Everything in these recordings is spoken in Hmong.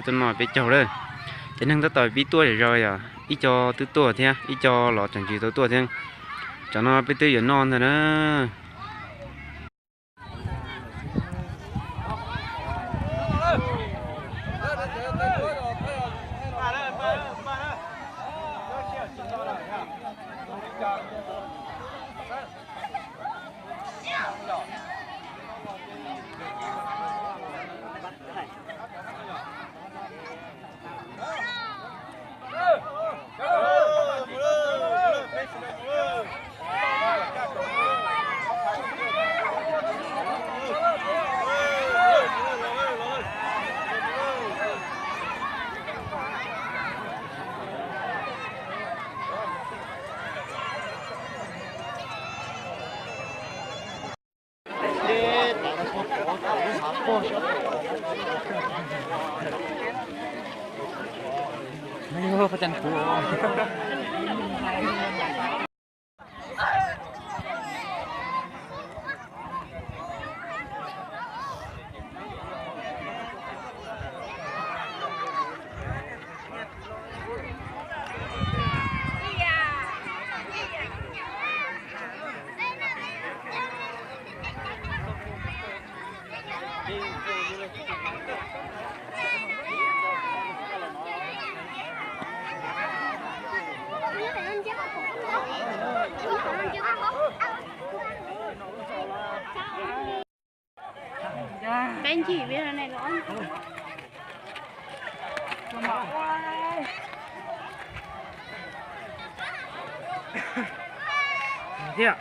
Tuaj noj peb caug lawm. Cov neeg tab tom pib tuaj zom zaws yom, ib co twb tuaj thiab ib co los tseem tsis tau tuaj thiab. Tsam no peb twb yuav noj ntag na. Peb ncig peb no ne los. Thiab.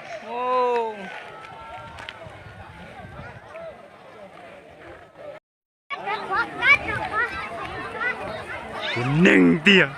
Tus neeg tiag.